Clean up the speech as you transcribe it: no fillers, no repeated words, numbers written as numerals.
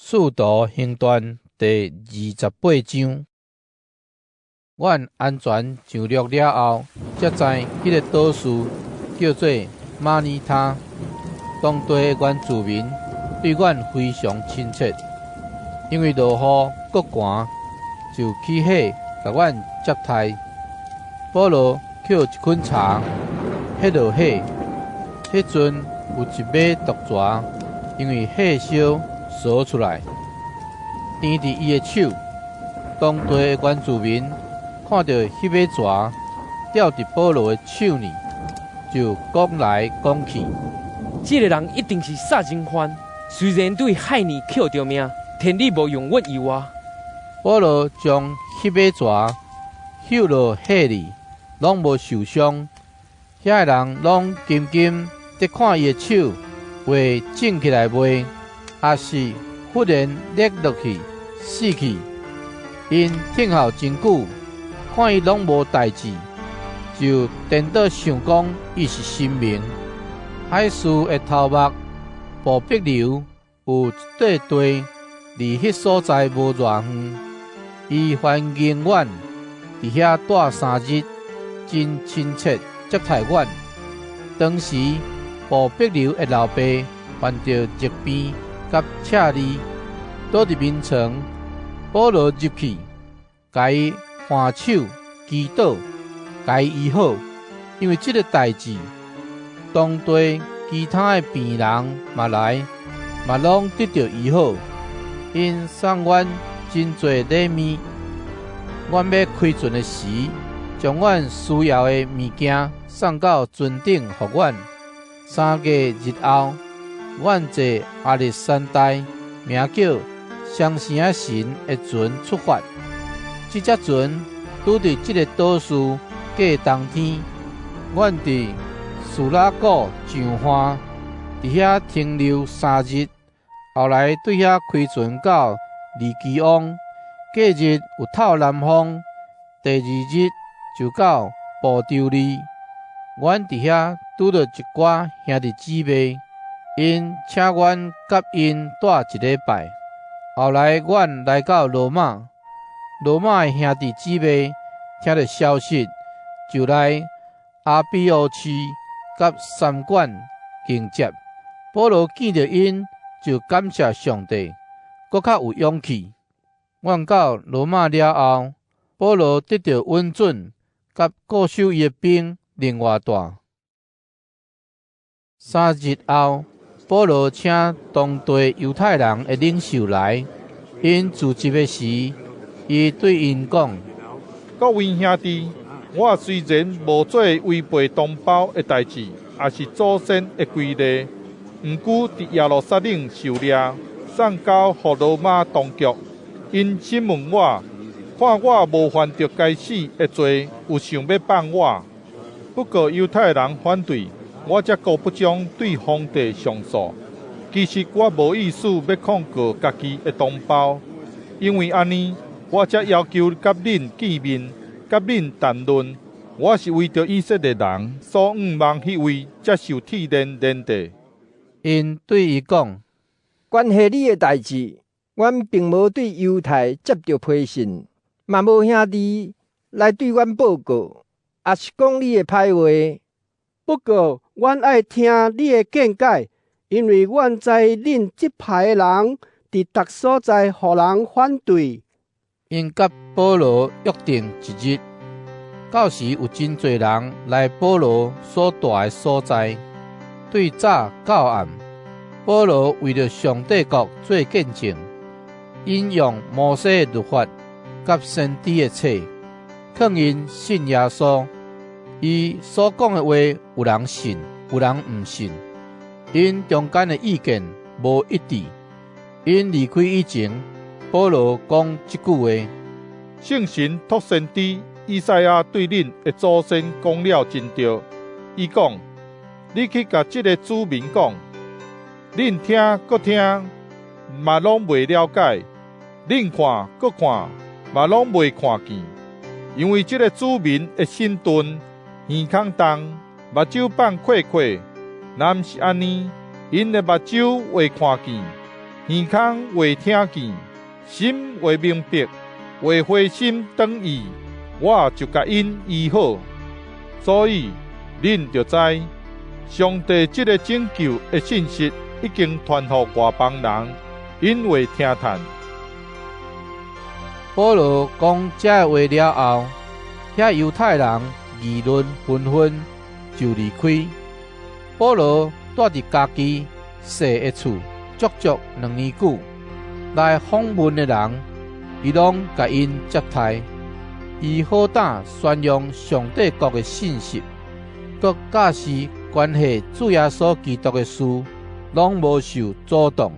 使徒行傳第28章，阮安全上陸了後，才知彼个島嶼叫做馬爾他。當地的原住民對阮非常親切，因為落雨閣寒，就起火共阮接待。保羅抾一捆柴，彼落火，彼陣有一尾毒蛇，因為火燒趖出來，纏佇伊的手。當地的原住民看著彼尾蛇吊佇保羅的手裡，就講來講去：這个人一定是殺人犯，雖然對海裡抾著命，天理無容阮伊活。保羅將彼尾蛇抾落火裡，攏無受傷。遐个人攏緊緊佇看伊的手會種起來未，抑是忽然裂落去死去。𪜶等候真久，看伊攏無代誌，就顛倒想講伊是神明。海事的頭目步庇流有一塊地，離彼所在無偌遠，伊歡迎阮佇遐蹛3日，真親切接待阮。當時步庇流的老爸患著熱病佮赤痢，倒佇眠床。保羅入去，共伊按手祈禱，共伊醫好。因為這个代誌，當地其他的病人嘛來，嘛攏得著醫好。𪜶送阮真濟禮物。阮欲開船的時，將阮需要的物件送到船頂予阮。3個日後，阮坐亞歷山大名叫雙生仔神的船出發。這隻船拄佇這个島嶼過冬天。阮佇敘拉古上岸，佇遐停留3日。後來對遐開船到利基翁，隔日有透南風，第二日就到布丟利。阮佇遐拄著一寡兄弟姊妹，𪜶請阮佮𪜶蹛一禮拜。後來阮來到羅馬，羅馬的兄弟姊妹聽著消息，就來阿比烏市佮三館迎接。保羅見著𪜶，就感謝上帝，閣較有勇氣。阮到羅馬了後，保羅得著允准，佮固守伊的兵另外蹛。3日後，保羅請當地猶太人的領袖來，𪜶聚集的時，伊對𪜶講：各位兄弟，我雖然無做違背同胞的代誌，抑是祖先的規例，毋過佇耶路撒冷受掠，送交予羅馬當局。𪜶審問我，看我無犯著該死的罪，有想欲放我。不過猶太人反對，我才閣不將對皇帝上訴。其實我無意思欲控告家己的同胞，因為按呢，我才要求佮恁見面，佮恁談論。我是為著以色列人所向望彼位才受鐵鏈連締。𪜶對伊講：關係你的代誌，阮並無對猶太接著批信，嘛無兄弟來對阮報告，抑是講你的歹話。不過，阮愛聽你的見解，因為阮知恁這派的人佇逐所在予人反對。𪜶佮保羅約定一日，到時有真濟人來保羅所蹛的所在，對早到暗，保羅為著上帝國做見證，引用摩西的律法佮先知的冊，勸𪜶信耶穌。伊所講的話，有人信，有人毋信。𪜶中間的意見無一致。𪜶離開以前，保羅講這句話：聖神託先知以賽亞對恁的祖先講了真著。伊講：你去共這个子民講，恁聽閣聽，嘛攏袂了解；恁看閣看，嘛攏袂看見。因為這个子民的心鈍，耳孔重，目睭放闊闊。若毋是按呢，𪜶的目睭會看見，耳孔會聽見，心會明白，會回心轉意，我就共𪜶醫好。所以，恁著知，上帝這个拯救的信息已經傳予外邦人，𪜶會聽趁。保羅講這話了後，遐猶太人議論紛紛，就離開。保羅蹛佇家己細的厝足足2年久，來訪問的人，伊攏共𪜶接待。伊好膽宣揚上帝國的信息，閣教示關係主耶穌基督的事，攏無受阻擋。